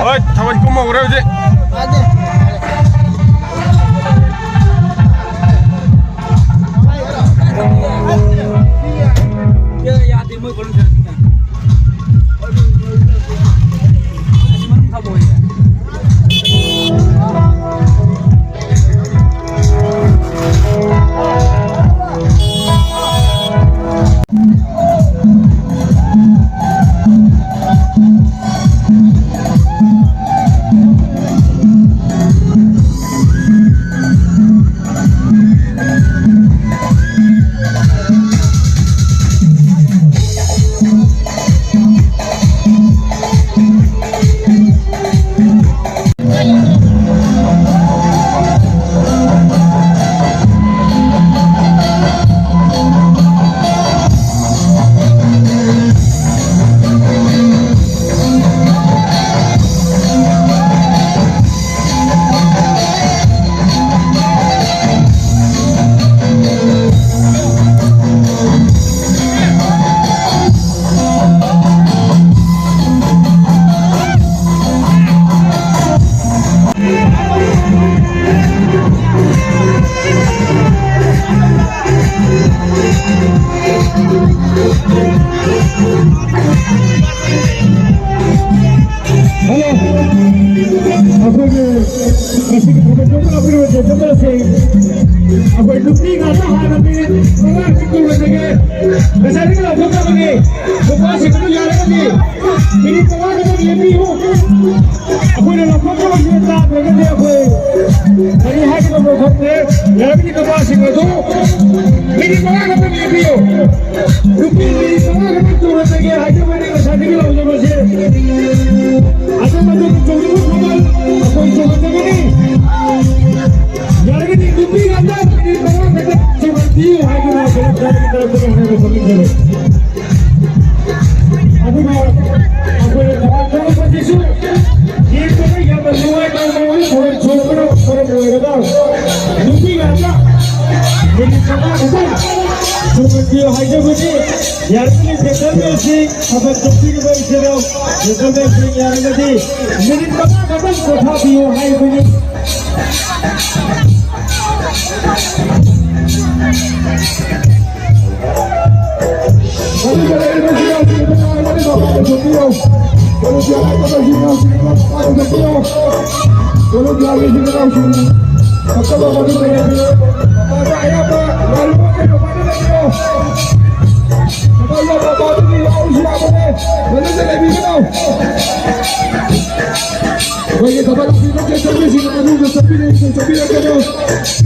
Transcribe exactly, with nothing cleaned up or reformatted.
ꯍꯣꯏ, ꯊꯥꯕꯜ ꯀꯨꯝ ꯍꯧꯈ꯭ꯔꯦ ꯍꯧꯖꯤꯛ꯫ ꯑꯩꯈꯣꯏꯒꯤ ꯉꯁꯤꯒꯤ ꯊꯧꯔꯝ ꯂꯧꯈꯠꯂꯛꯄꯒꯤ ꯑꯣꯏꯅ ꯆꯠꯄ ꯑꯁꯤ ꯑꯩꯈꯣꯏ ꯅꯨꯄꯤ ꯉꯥꯛꯇ ꯍꯥꯟꯅ ꯃꯤꯅꯤꯠ ꯃꯉꯥ ꯈꯛꯇ ꯂꯣꯏꯖꯒꯦ꯫ ꯉꯁꯥꯏꯗꯒꯤ ꯂꯥꯎꯊꯣꯛꯅꯕꯅꯤ꯫ ꯅꯨꯄꯥꯁꯤꯡ ꯑꯗꯨ ꯌꯥꯔꯒꯗꯤ ꯃꯤꯅꯤꯠ ꯃꯉꯥ ꯈꯛꯇ ꯂꯦꯞꯄꯤꯌꯨ꯫ ꯑꯩꯈꯣꯏꯅ ꯂꯧꯊꯣꯛꯄ ꯉꯝꯗꯦ ꯇꯥꯗ꯭ꯔꯒꯗꯤ ꯑꯩꯈꯣꯏ ꯀꯔꯤ ꯍꯥꯏꯒꯗꯕꯅꯣ ꯈꯪꯗꯦ꯫ ꯌꯥꯔꯒꯗꯤ ꯅꯨꯄꯥꯁꯤꯡ ꯑꯗꯨ ꯃꯤꯅꯤꯠ ꯃꯉꯥ ꯈꯛꯇ ꯂꯦꯞꯄꯤꯌꯨ꯫ ꯅꯨꯄꯤ ꯃꯤꯅꯤꯠ ꯃꯉꯥ ꯈꯛꯇ ꯇꯣꯡꯍꯟꯖꯒꯦ ꯍꯥꯏꯖꯕꯅꯤ ꯉꯁꯥꯏꯗꯒꯤ ꯂꯥꯎꯖꯕꯁꯦ꯫ ꯑꯗꯨꯝ ꯑꯗꯨꯝ ꯆꯣꯡꯅꯤꯡꯕ ꯊꯕꯛ ꯑꯩꯈꯣꯏ ꯆꯣꯡꯍꯟꯖꯒꯅꯤ꯫ ꯌꯥꯔꯒꯗꯤ ꯅꯨꯄꯤ ꯉꯥꯛꯇ ꯃꯤꯅꯤꯠ ꯃꯉꯥ ꯈꯛꯇ ꯆꯣꯡꯍꯟ ꯄꯤꯌꯨ ꯍꯥꯏꯗꯨꯅ ꯀꯩꯅꯣ ꯇꯧꯔꯒ ꯇꯧꯔꯒ ꯍꯥꯏꯅ ꯈꯪꯍꯟꯖꯔꯤ꯫ ꯑꯗꯨꯒ ꯑꯩꯈꯣꯏꯅ ꯊꯕꯛ ꯊꯣꯛꯂꯛꯄꯁꯤꯁꯨ ꯌꯦꯡꯕꯗ ꯌꯥꯝꯅ ꯅꯨꯡꯉꯥꯏꯕ ꯃꯑꯣꯡ ꯊꯣꯏ ꯊꯣꯏꯕꯅ ꯃꯔꯝ ꯑꯣꯏꯔꯒ ꯅꯨꯄꯤ ꯉꯥꯛꯇ ꯃꯤꯅꯤꯠ ꯃꯉꯥ ꯈꯛꯇꯪ ꯊꯨꯝꯍꯟꯕꯤꯌꯨ ꯍꯥꯏꯖꯕꯅꯤ꯫ ꯌꯥꯔꯒꯗꯤ ꯖꯦꯟꯇꯜꯃꯦꯟꯁꯤꯡ ꯊꯥꯕꯜ ꯆꯣꯡꯕꯤꯔꯤꯕ ꯏꯆꯤꯜ ꯏꯅꯥꯎ ꯖꯦꯟꯇꯜꯃꯦꯟꯁꯤꯡ ꯌꯥꯔꯒꯗꯤ ꯃꯤꯅꯤꯠ ꯃꯉꯥ ꯈꯛꯇꯪ ꯄꯣꯊꯥꯕꯤꯌꯨ ꯍꯥꯏꯕꯅꯤ꯫ ꯑꯩꯈꯣꯏꯒꯤ ꯊꯕꯛ ꯂꯥꯛꯄꯤꯕ ꯆꯠꯆꯕꯤꯁꯤꯡ ꯃꯅꯨꯡꯗ ꯆꯠꯄꯤꯔꯛꯏ, ꯆꯠꯄꯤꯔꯛꯀꯅꯨ꯫